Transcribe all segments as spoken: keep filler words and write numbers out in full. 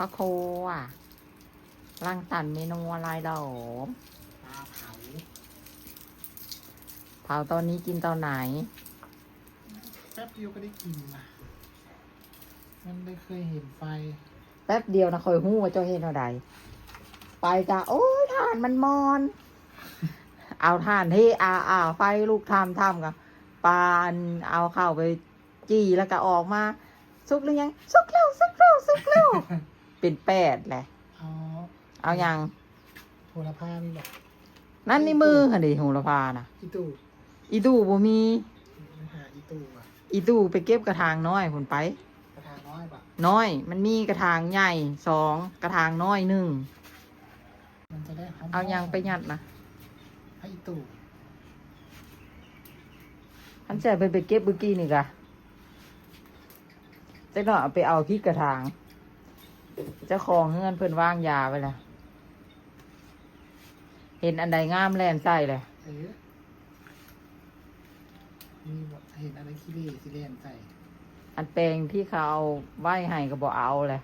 พ่อครัวรังสรรค์เมนูอะไรหรอ? ปลาเผา เผาตอนนี้กินตอนไหน? แป๊บเดียวก็ได้กินนะ มันได้เคยเห็นไฟ แป๊บเดียวนะ คอยฮู้ว่าเจ้าเห็นเอาใด ไปกะ โอ้ย ถ่านมันมอน เอาถ่านเทอาอาไฟลุกทำทำกะ ปานเอาเข้าไป จี่แล้วก็ออกมา สุกหรือยัง? สุกแล้ว สุกแล้ว สุกแล้ว เป็นแปดแหละ อ๋อ เอายัง? โหระพามีบ่? นั่นในมือหั่นดิ โหระพาน่ะ อีตู้ อีตู้บ่มี หาอีตู้อะ อีตู้ไปเก็บกระถางน้อยพุ้นไป กระถางน้อยบ่? น้อย มันมีกระถางใหญ่สอง กระถางน้อยหนึ่ง มันจะได้หอมๆ เอายังไปยัดนะ ให้อีตู้ หันใส่เพิ่นไปเก็บเมื่อกี้นี่กะ จักหน่อยเอาไปเอาพริกกระถาง เจ้าของเฮือนเพิ่นวางยาไว้แล้ว เห็นอันใดงามแล่นใส่เลย เออ มีบ่ เห็นอันใดขี้เหร่สิแล่นใส่ อันแปรงที่เขาเอาไว้ให้ก็บ่เอาเลย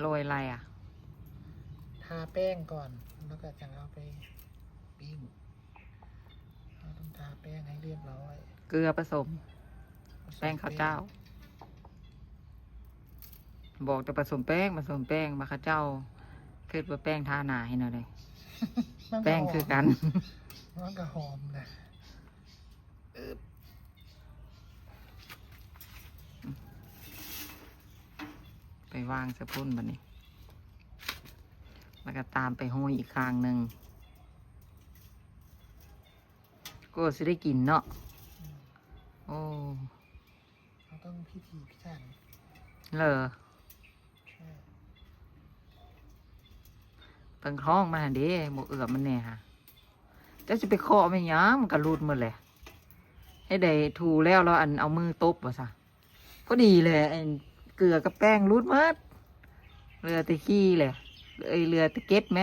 โรยอะไรอ่ะ? ทาแป้งก่อน แล้วก็จังเอาไปปิ้ง เราต้องทาแป้งให้เรียบร้อย เกลือผสม ผสม แป้งข้าวเจ้า แป้ง บอกแต่ผสมแป้ง ผสมแป้ง มาข้าเจ้า คิดว่าแป้งทาหน้าให้หน่อยเลย มันก็ แป้งคือกัน หอม มันก็หอมนะ ไปวางสะพุ้นบัดนี้ แล้วก็ตามไปห้อยอีกข้างหนึ่ง ก็สิได้กินเนาะ อืม โอ้ เราต้องพิถีพิถัน เหรอ? ใช่ เบิ่งท้องมันหั่นเด้ บ่เอือบมันแน่ฮะ เจ้าสิไปเคาะมันหยัง มันก็หลุดหมดแหละ ให้ได้ถูแล้ว แล้วอันเอามือตบบ่ซะ พอดีเลย อันเกลือกับแป้งหลุดหมด เหลือแต่ขี้แหละ เอ้ย เหลือแต่เกล็ดแหม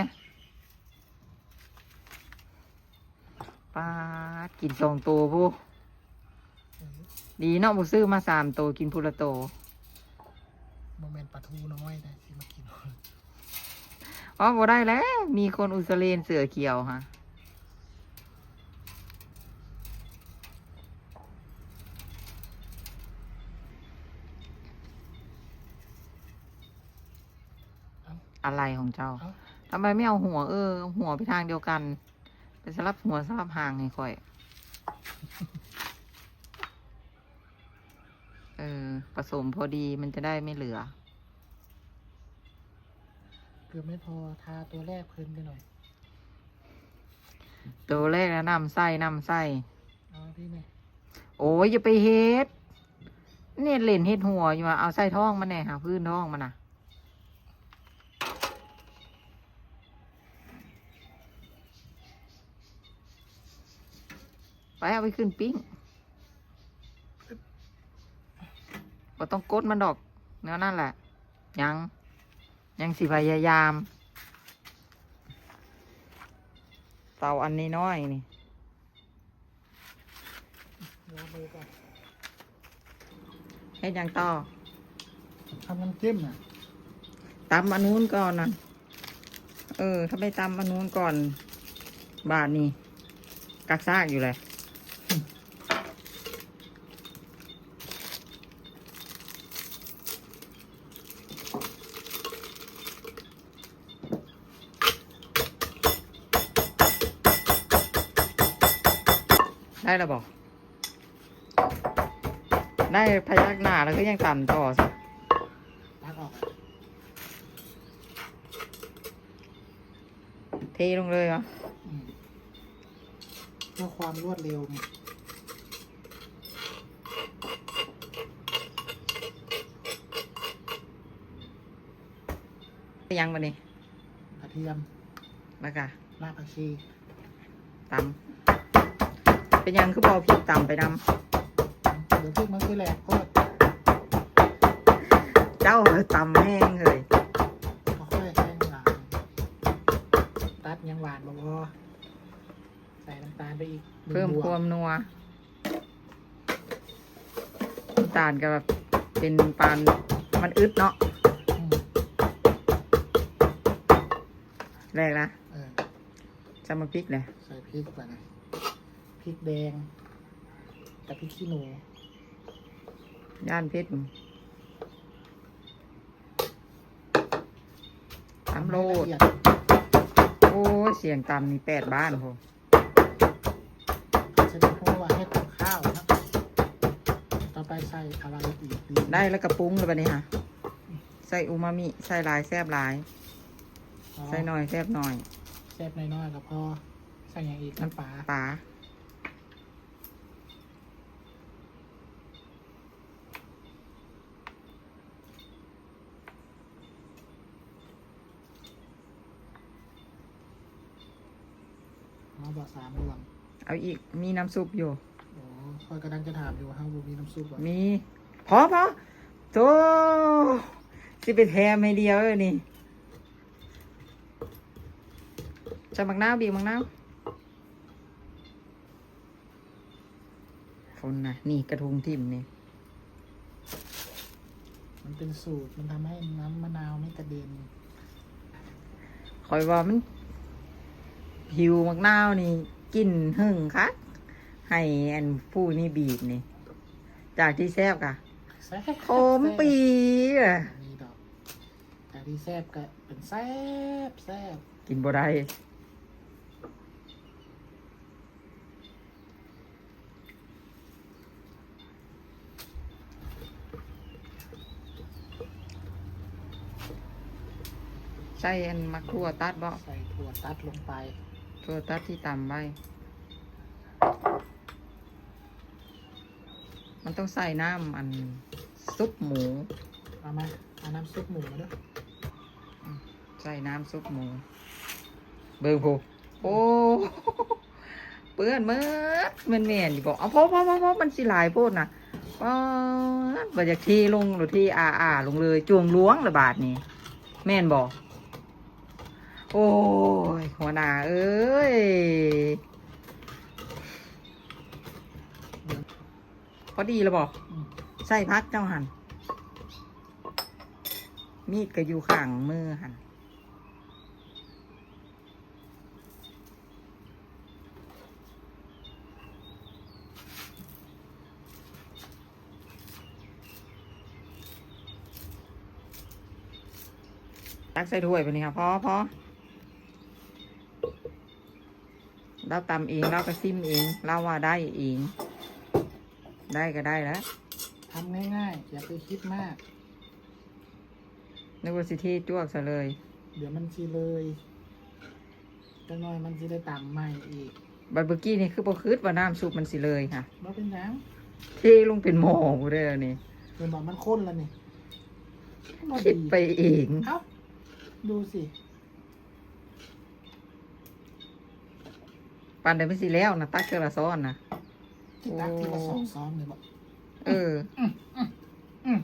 ป๊าด กินสองโตพุ้น อืม ดีเนาะ บ่ซื้อมาสามโต กินพุ้นละโต บ่แม่นปลาทูน้อยนะ สิมากิน อ๋อ บ่ได้แล้ว มีคนอุสเลนเสือเขียวฮะ อะไรของเจ้า เอ้า ทำไมไม่เอาหัว เออ เอาหัวไปทางเดียวกัน ไปสลับหัวสลับหางให้ข่อย เออ ผสมพอดีมันจะได้ไม่เหลือ เกือบไม่พอ ทาตัวแรกเพลินไปหน่อย ตัวแรกนะ น้ำใส่ น้ำใส่ เอาพี่เนี่ย โอ้ย อย่าไปเฮ็ด เนี่ยเล่นเฮ็ดหัวอยู่อะ เอาใส่ท้องมันแน่ หาพื้นท้องมันนะ ไปเอาไปขึ้นปิ้ง บ่ต้องกดมันดอก แนวนั่นแหละ ยัง ยังสิพยายาม เตาอันนี้น้อยนี่ ล้างมือก่อน เฮ็ดหยังต่อ? ทำน้ำจิ้มน่ะ ตำอันนู้นก่อนน่ะ เออ ถ้าไม่ตำอันนู้นก่อน บาดนี่ กักซากอยู่เลย ได้แล้วบอก ได้พยักหน้าแล้วก็ยังตำต่อสิ ตักออกอะ เทลงเลยเหรอ? อืม เพื่อความรวดเร็วไง ยังบ่นี่ กระเทียม แล้วก็ รากผักชี ตำ เป็นหยังคือบ่เอาพริกตำไปนำ? เดี๋ยวพริกมันสิแหลกโพด เจ้าตำแห้งเลย บ่ค่อยแห้งหลาย ตัดยังหวานบ่พอ ใส่น้ำตาลไปอีก หนึ่ง เพิ่ม บ่วง ความนัว เ จานก็แบบเป็นปานมันอึดเนาะ อืม แรกนะ เออ จะมาพริกเลย ใส่พริกไปนะ พริกแดง กับพริกขี้หนู ย่านเผ็ด ตำโลด ให้ละเอียด โอ้ย เสียงตำนี่แปดบ้านโห จะได้รู้ว่าให้ตำข้าวนะ ต่อไปใส่อะไรอีกดี ได้แล้วกระปุ้งเลยบัดนี้ค่ะ ใส่อูมามิ ใส่หลายแซ่บหลาย อ๋อ ใส่หน่อยแซ่บหน่อย แซ่บน้อยๆก็พอ ใส่อย่างอีก น้ำปลา ปลา เอาบ่สามเรื่อง เอาอีก มีน้ำซุปอยู่ อ๋อข้อยกำลังจะถามอยู่ว่าเฮาบ่มีน้ำซุปบ่ มี พอพอโธ่ สิไปแถมให้เดียวเลยนี่ ใส่หมากนาว บีบหมากนาว คนนะ นี่กระทุงทิ่มนี่ มันเป็นสูตร มันทำให้น้ำมะนาวไม่กระเด็น คอยว่ามัน ผิวหมากนาวนี่กลิ่นหึ่งคัก ให้อันผู้นี่บีบนี่ จากที่แซ่บกะ แซ่บ ขมปี๋อะ นี่ดอก จากที่แซ่บก็เป็นแซ่บแซ่บ กินบ่ได้ ใส่อันหมากถั่วตัดบ่ ใส่ถั่วตัดลงไป ถั่วตัดที่ตำไว้ มันต้องใส่น้ำอันซุปหมู เอามา เอาน้ำซุปหมูมาด้วย ใส่น้ำซุปหมู เบิ่งพู้น โอ้ เปื้อนหมด แม่นแม่นอยู่บ่ เอาพอพอพอพอมันสิหลายโพดนะ ป๊าด บ่อยากเทลงหรือเทอาอาลงเลย จวงหลวงละบาดนี้ แม่นบ่ โอ้ย หัวหน้าเอ้ย พอดีแล้วบ่ อืม ใส่ผักเจ้าหั่น มีดก็อยู่ข้างมือหั่น ตักใส่ถ้วยไปนี่ค่ะ พอ พอ เราตำเอง เราก็ซิมเอง เราว่าได้เอง ได้ก็ได้แล้ว ทำง่ายๆ อย่าไปคิดมาก นึกว่าสิเทจวกซะเลย เดี๋ยวมันสิเลย จักหน่อยมันสิได้ตำใหม่อีก บัดเมื่อกี้นี่คือบ่คิดว่าน้ำซุปมันสิเลยค่ะ บ่เป็นหยัง เทลงเป็นหม้อพู้นเด้อนี่ เห็นบอกมันข้นแล้วนี่ คิดไปเอง เอ้า ดูสิ ปานใดมันสิแล้วนะ ตักเทื่อละซ้อนนะ จะตักทีละสองซ้อนเลยบอก เออ อืม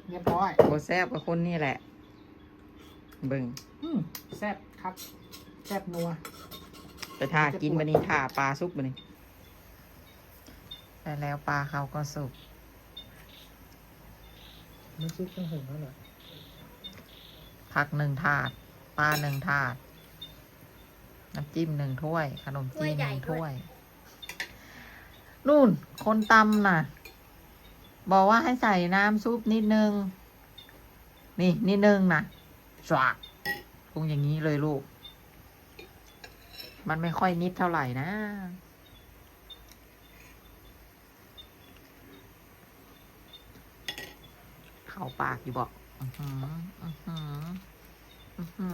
เรียบร้อย บ่แซ่บกับคนนี่แหละ เบิ่ง อืมแซ่บครับ แซ่บนัว ไปถ่ากินบัดนี้ ถ่าปลาสุกบัดนี้ ได้แล้ว ปลาเขาก็สุก มันซุปเครื่องเหิงแล้วเหรอ ผักหนึ่งถาด ปลาหนึ่งถาด น้ำจิ้มหนึ่งถ้วย ขนมจีนหนึ่งถ้วย นู่น คนตำน่ะ บอกว่าให้ใส่น้ำซุปนิดนึง นี่ นิดนึงนะ สวัก ปรุงอย่างนี้เลยลูก มันไม่ค่อยนิดเท่าไหร่นะ เข้าปากอยู่บ่ อื้อหือ อื้อหือ อื้อหื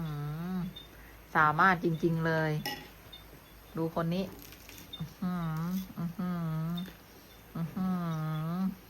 อ สามารถจริงๆเลย ดูคนนี้ อื้อหือ อื้อหือ อื้อหือ